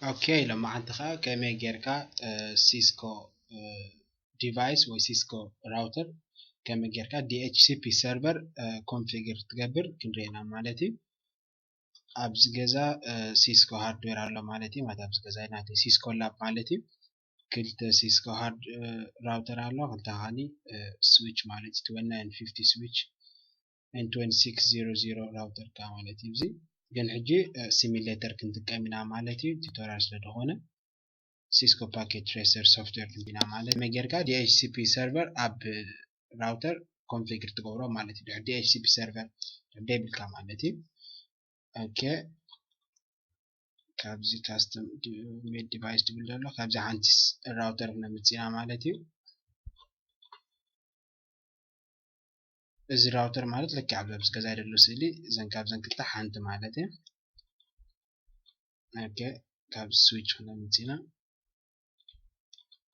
Okay, ሎማዓንቲ ከዓ ከመይ ጌርካ ሲስኮ ዲቫይስ ወይ ሲስኮ ራውተር ከመይ ጌርካ ዲኤችሲፒ ሰርቨር ኮንፊግር ትገብር ክንሪኤና ማለት እዩ። ኣብዚ ገዛ ሲስኮ ሃርድዌር ኣሎ ማለት እዩ። ማለት ኣብዚ ገዛ ናተይ ሲስኮ ላብ ማለት እዩ። ክልተ ሲስኮ ሃርድ ራውተር ኣሎ፣ ክልተ ካኒ ስዊች ማለት እዩ። ትወንቲ ናይን ፊፍቲ ስዊች ን ትወንቲ ሲክስ ዜሮ ዜሮ ራውተር ካ ማለት እዩ። እዚ ግን ሕጂ ሲሚሌተር ክንጥቀም ኢና ማለት እዩ። ቱቶሪያል ስለ ዝኾነ ሲስኮ ፓኬት ትሬሰር ሶፍትዌር ክንዲና ማለት መጌርካ ዲኤችሲፒ ሰርቨር ኣብ ራውተር ኮንፊግር ትገብሮ ማለት እዩ። ድሕሪ ዲኤችሲፒ ሰርቨር ድሕሪ ደይብልካ ማለት እዩ። ኦኬ፣ ካብዚ ካስተም ሜድ ዲቫይስ ትብል ዘሎ ካብዚ ሓንቲ ራውተር ነምፅና ማለት እዩ። እዚ ራውተር ማለት ልክዕ ኣብዚ ኣብዚ ገዛ ዘሎ ስእሊ እዘን ካብዘን ክልተ ሓንቲ ማለት እዩ። ኦኬ፣ ካብ ስዊች ክነምፅና።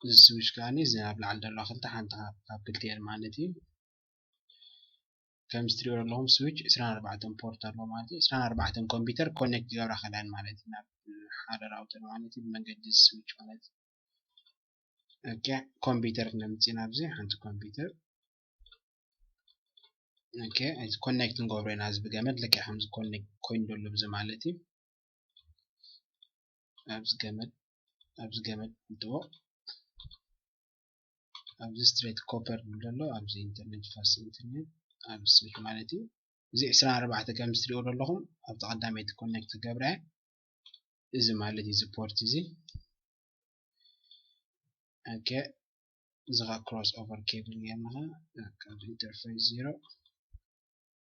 እዚ ስዊች ከዓኒ እዚ ኣብ ላዕሊ ዘለዋ ክልተ ሓንቲ ካብ ክልቲኤን ማለት እዩ። ከም ትሪኦ ዘለኹም ስዊች ዕስራን ኣርባዕተን ፖርት ኣለዎ ማለት እዩ። ዕስራን ኣርባዕተን ኮምፒውተር ኮኔክት ይገብራ ከላን ማለት እዩ ናብ ሓደ ራውተር ማለት እዩ። ብመንገዲ ስዊች ማለት እዩ። ኦኬ፣ ኮምፒውተር ክነምፅና ኣብዚ ሓንቲ ኮምፒውተር። ኦኬ፣ ኮኔክት ንገብሮ ኢና። እዚ ብገመድ ልክዕ ከምዚ ኮኔክት ኮይኑ ዘሎ ብዚ ማለት እዩ። ኣብዚ ገመድ ኣብዚ ገመድ ንጥዎ ኣብዚ ስትሬት ኮፐር ዘሎ ኣብዚ ኢንተርኔት ፋስት ኢንተርኔት ኣብዚ ስዊች ማለት እዩ። እዚ ዕስራን ኣርባዕተን ከም ትሪኦ ዘለኹም ኣብቲ ቀዳመይቲ ኮኔክት ትገብረ እዚ ማለት እዩ። እዚ ፖርት እዚ ኦኬ፣ እዚ ከዓ ክሮስ ኦቨር ኬብል ጌርና ካብ ኢንተርፌስ ዜሮ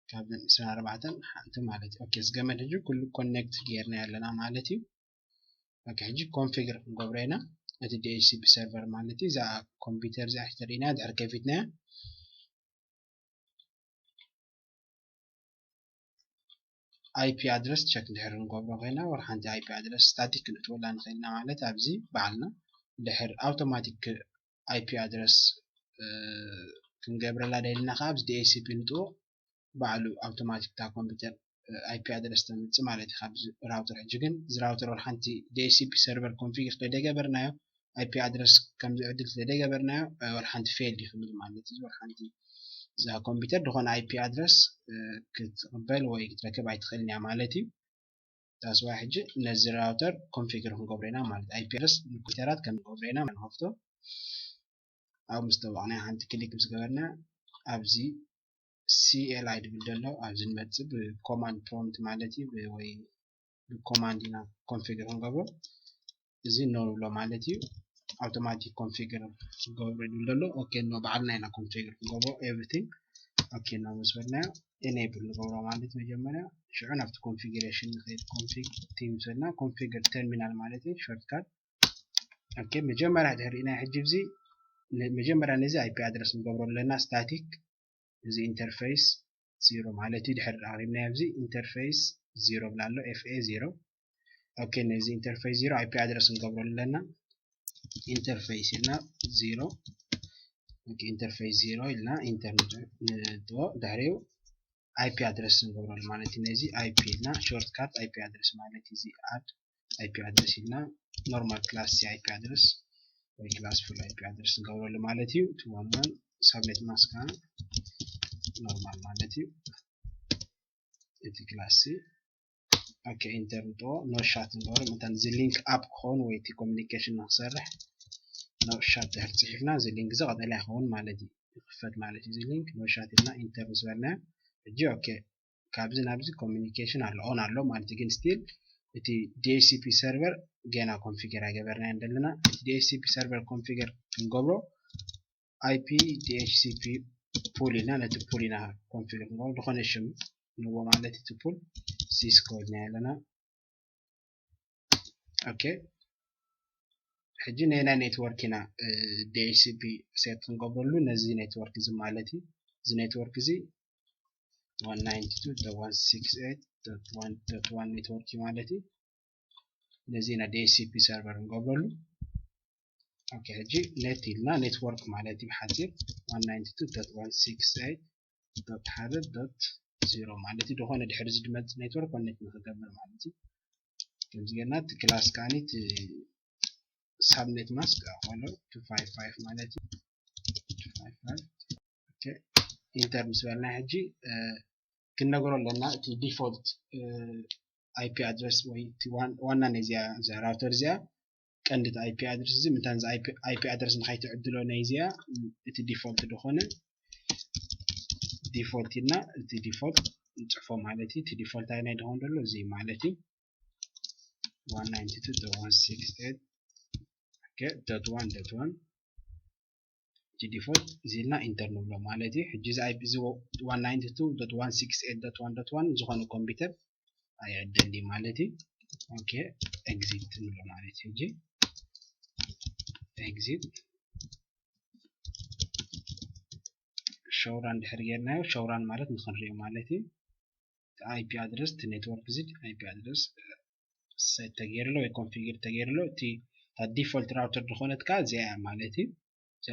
ካብ ዕስራን ኣርባዕተን ሓንቲ ማለት እዩ። ኦኬ፣ እዚ ገመድ ሕጂ ኩሉ ኮኔክት ጌርና ኣለና ማለት እዩ። ኦኬ፣ ሕጂ ኮንፊግር ክንገብሮ ኢና እቲ ዲኤችሲፒ ሰርቨር ማለት እዩ። እዛ ኮምፒውተር እዚኣ ተሪእና ድሕሪ ከፊትናያ ኣይፒ ኣድረስ ቸክ ድሕሪ ንገብሮ ኮይና ወር ሓንቲ ኣይፒ ኣድረስ ስታቲክ ክንእትወላ ንኽእልና ማለት ኣብዚ በዓልና ድሕር ኣውቶማቲክ ኣይፒ ኣድረስ ክንገብረላ ደልና ከዓ ኣብዚ ዲኤችሲፒ ንጥዎ ባዕሉ ኣውቶማቲክ እታ ኮምፒውተር ኣይፒ ኣድረስ ተምፅእ ማለት እዩ። ካብዚ ራውተር ሕጂ ግን እዚ ራውተር ወር ሓንቲ ዲኤችሲፒ ሰርቨር ኮንፊግር ስለደይገበርናዮ ኣይፒ ኣድረስ ከምዚ ዕድል ስለደይገበርናዮ ወር ሓንቲ ፌል ይኽብል ማለት እዩ። ወር ሓንቲ እዛ ኮምፒውተር ዝኾነ ኣይፒ ኣድረስ ክትቕበል ወይ ክትረክብ ኣይትኽእልን እያ ማለት እዩ። ታስዋይ ሕጂ ነዚ ራውተር ኮንፊግር ክንገብሮ ኢና ማለት ኣይፒ ኣድረስ ንኮምፒውተራት ከም ንገብሮ ኢና ንኸፍቶ። ኣብ ምስ ጠበቕና ሓንቲ ክሊክ ምስ ገበርና ኣብዚ ሲኤልኣይ ድብል ዘሎ ኣብዚ ንመፅእ ብኮማንድ ፕሮምፕት ማለት እዩ ወይ ብኮማንድ ኢና ኮንፊግር ክንገብሮ። እዚ ኖ ንብሎ ማለት እዩ። ኣውቶማቲክ ኮንፊግር ክገብሮ ይብል ዘሎ። ኦኬ ኖ ባዕልና ኢና ኮንፊግር ክንገብሮ ኤቭሪቲንግ። ኦኬ ኖ ምስ በልናዮ ኤኔብል ንገብሮ ማለት መጀመርያ ሽዑ ናብቲ ኮንፊግሬሽን ንኸይድ ኮንፊግ ቲ ምስ በልና ኮንፊግር ተርሚናል ማለት እዩ ሾርትካት። ኦኬ መጀመርያ ድሕሪና ሕጂ እዚ መጀመርያ ነዚ ኣይፒ ኣድረስ ንገብሮ ኣለና ስታቲክ እዚ ኢንተርፌስ ዜሮ ማለት እዩ። ድሕሪ ኣቕሪብናዮ ኣብዚ ኢንተርፌስ ዜሮ ብላ ኣሎ ኤፍኤ ዜሮ። ኦኬ ነዚ ኢንተርፌስ ዜሮ ኣይፒ ኣድረስ ንገብረሉ ኣለና። ኢንተርፌስ ኢልና ዜሮ ኢንተርፌስ ዜሮ ኢልና ኢንተር ንጥዎ ድሕሪኡ ኣይፒ ኣድረስ ንገብረሉ ማለት እዩ። ነዚ ኣይፒ ኢልና ሾርትካት ኣይፒ ኣድረስ ማለት እዩ። እዚ ኣድ ኣይፒ ኣድረስ ኢልና ኖርማል ክላስ ሲ ኣይፒ ኣድረስ ወይ ክላስ ፉል ኣይፒ ኣድረስ ንገብረሉ ማለት እዩ። እቲ ዋን ዋን ሳብኔት ማስክ ከዓ ኖርማል ማለት እዩ። እቲ ክላስ ሲ ኦኬ ኢንተር ንጥዎ ኖ ሻት ንገብሮ መታን እዚ ሊንክ ኣፕ ክኸውን ወይ እቲ ኮሚኒኬሽን ንክሰርሕ ኖ ሻት ድሕር ፅሒፍና እዚ ሊንክ እዚ ቀጠልያ ክኸውን ማለት እዩ። ይክፈት ማለት እዩ። እዚ ሊንክ ኖ ሻት ኢልና ኢንተር ምስ በልና ሕጂ ኦኬ ካብዚ ናብዚ ኮሚኒኬሽን ኣሎ ኦን ኣሎ ማለት እዩ። ግን ስቲል እቲ ዲኤችሲፒ ሰርቨር ገና ኮንፊገር ኣይገበርናዮን ዘለና። እቲ ዲኤችሲፒ ሰርቨር ኮንፊገር ክንገብሮ ኣይፒ ዲኤችሲፒ ፑል ኢልና ነቲ ፑል ኢና ኮንፊገር ክንገብሮ ዝኾነ ሽም ንዎ ማለት እቲ ፑል ሲስኮ ኢልና ኣለና። ኦኬ ሕጂ ነናይ ኔትወርክ ኢና ዲኤችሲፒ ሴት ክንገብረሉ ነዚ ኔትወርክ እዚ ማለት እዩ። እዚ ኔትወርክ እዚ ዋን ናይንቲ ቱ ዶት ዋን ሲክስ ኤይት ዶት ዋን ዶት ዋን ኔትወርክ እዩ ማለት እዩ። ነዚ ኢና ዲኤችሲፒ ሰርቨር ንገብረሉ። ኦኬ ሕጂ ኔት ኢልና ኔትወርክ ማለት እዩ ብሓፂር ዋን ናይንቲ ቱ ዶት ዋን ሲክስ ኤይት ዶት ሓደ ዶት ዜሮ ማለት እዩ። ዝኾነ ድሕሪ እዚ ዝመፅእ ኔትወርክ ኮኔክት ንክገብር ማለት እዩ። ከምዚ ጌርና እቲ class ከዓኒ እቲ subnet mask ኣኾሎ two five five ማለት እዩ። Two five five okay። Enter ምስ በልና ሕጂ ክንነግሮ ኣለና እቲ default IP address ወይ ዋና ናይ እዚኣ ራውተር እዚኣ ቀንዲ IP address እዚ ምንታን IP address ንኸይትዕድሎ ናይ እዚኣ እቲ default ዝኾነ default ኢልና እቲ default ንፅሕፎ ማለት እዩ። እቲ default ኣይ ናይ ድኾን ዘሎ እዚ ማለት እዩ one ninety two dot one six eight dot one dot one እቲ default እዚ ኢልና enter ንብሎ ማለት እዩ። ሕጂ እዚ IP እዚ one ninety two dot one six eight dot one dot one ዝኾነ ኮምፒውተር ኣይዕደሊ ማለት እዩ። Okay exit ንብሎ ማለት እዩ። ሕጂ exit show run ድሕር ጌርናዮ show run ማለት ንክንሪኦ ማለት እዩ። IP address እቲ network እዚ IP address set ተገይርሎ ወይ configure ተገይርሎ እቲ default router ዝኾነት ከዓ እዚኣ ማለት እዩ።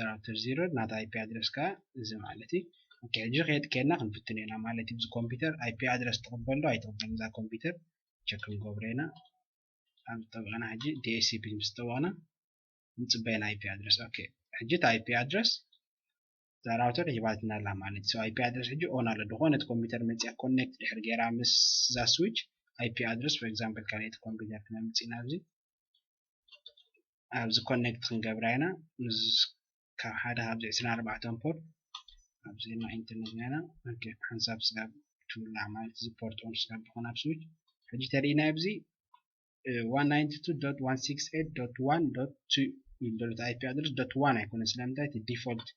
ራውተር zero ናታ IP address ከዓ እዚ ማለት እዩ። Okay ሕጂ ከየድ ከየድና ክንፍትን ኢና ማለት እዩ። እዚ ኮምፒውተር IP address ትቕበል ዶ ኣይትቕበል እዛ ኮምፒውተር check ክንገብሮ ኢና። ኣብ ጠበቕና ሕጂ DHCP ምስ ጠበቕና ንፅበየና IP address okay። ሕጂ እቲ IP address እዛ ራውተር ሂባትና ኣላ ማለት እዩ። IP address ሕጂ on ኣሎ ዝኾነት ኮምፒውተር መፅያ connect ድሕር ገይራ ምስ እዛ switch IP address for example ካልኣይቲ ኮምፒውተር ክነምፅእ ኢና ኣብዚ ኣብዚ connect ክንገብራ ኢና። ምስ ካብ ሓደ ካብዚ ዕስራን ኣርባዕተን port ኣብዚ ና internet ና ኢና ሓንሳብ ስጋብ ትውላዕ ማለት እዚ port on ስጋብ ዝኾነ ኣብ switch ሕጂ ተሪኢና ኣብዚ one ninety two dot one six eight dot one dot two ይብል ዘሎ IP address dot one ኣይኮነ ስለምንታይ እቲ default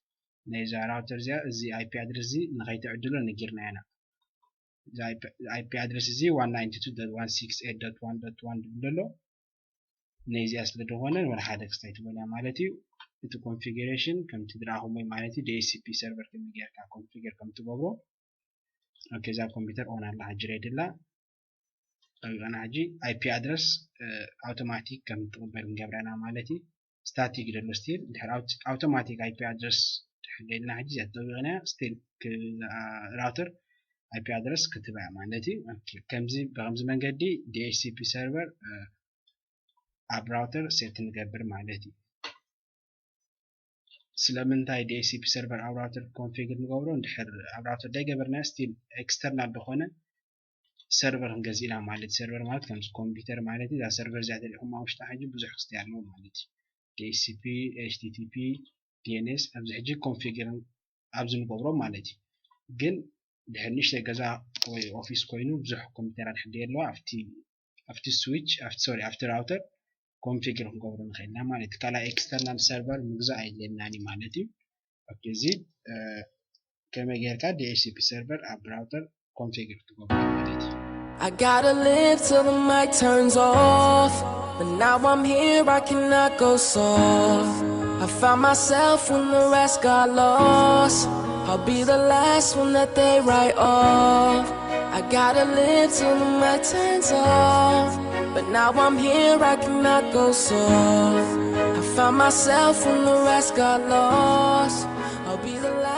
ናይዛ ራውተር እዚኣ እዚ IP address እዚ ንኸይትዕድሎ ነጊርና ኢና። IP address እዚ one ninety two dot one six eight dot one dot one ድብል ዘሎ ነዚኣ ስለ ዝኾነ ወላ ሓደ ክስታይ ትበልያ ማለት እዩ። እቲ configuration ከምቲ ድረኣኹሞ ማለት እዩ DHCP server ከመይ ጌርካ configure ከም ትገብሮ okay እዛ ኮምፒውተር on ኣላ ሕጂ ሬድ ኣላ ጠቢቐና ሕጂ IP address automatic ከም ትቕበል ንገብረና ማለት እዩ። Static ደሎ still ድሕር automatic IP address ድሕር ደልና ሕጂ እዚኣ ጠቢቕና still ራውተር IP address ክትበያ ማለት እዩ። ከምዚ ብከምዚ መንገዲ DHCP server ኣብ ራውተር set ንገብር ማለት እዩ። ስለምንታይ DHCP server ኣብ ራውተር configure ንገብሮ እንድሕር ኣብ ራውተር ደይገበርና still external ዝኾነ server ክንገዝእ ኢና ማለት server ማለት ከምዚ ኮምፒውተር ማለት እዩ። እዛ server እዚኣ ተሪኹማ ውሽጣ ሕጂ ብዙሕ ክስታይ ኣለዎ ማለት እዩ። DHCP HTTP DNS ኣብዚ ሕጂ configure ኣብዚ ንገብሮ ማለት እዩ። ግን ድሕር ንእሽተይ ገዛ ወይ ኦፊስ ኮይኑ ብዙሕ ኮምፒውተራት ሕጂ የለዋ ኣብቲ ኣብቲ switch ኣብቲ sorry ኣብቲ ራውተር configure ክንገብሮ ንኽእል ኢና ማለት እዩ። ካልኣይ external server ምግዛእ ኣየድልየናን እዩ ማለት እዩ። Okay እዚ ከመይ ጌርካ DHCP server ኣብ ራውተር configure ትገብሮ ማለት እዩ። I gotta live till the mic turns off. But now I'm here, I cannot go soft. I found myself when the rest got lost. I'll be the last one that they write off. I gotta live till the mic turns off. But now I'm here, I cannot go soft. I found myself when the rest got lost. I'll be the last.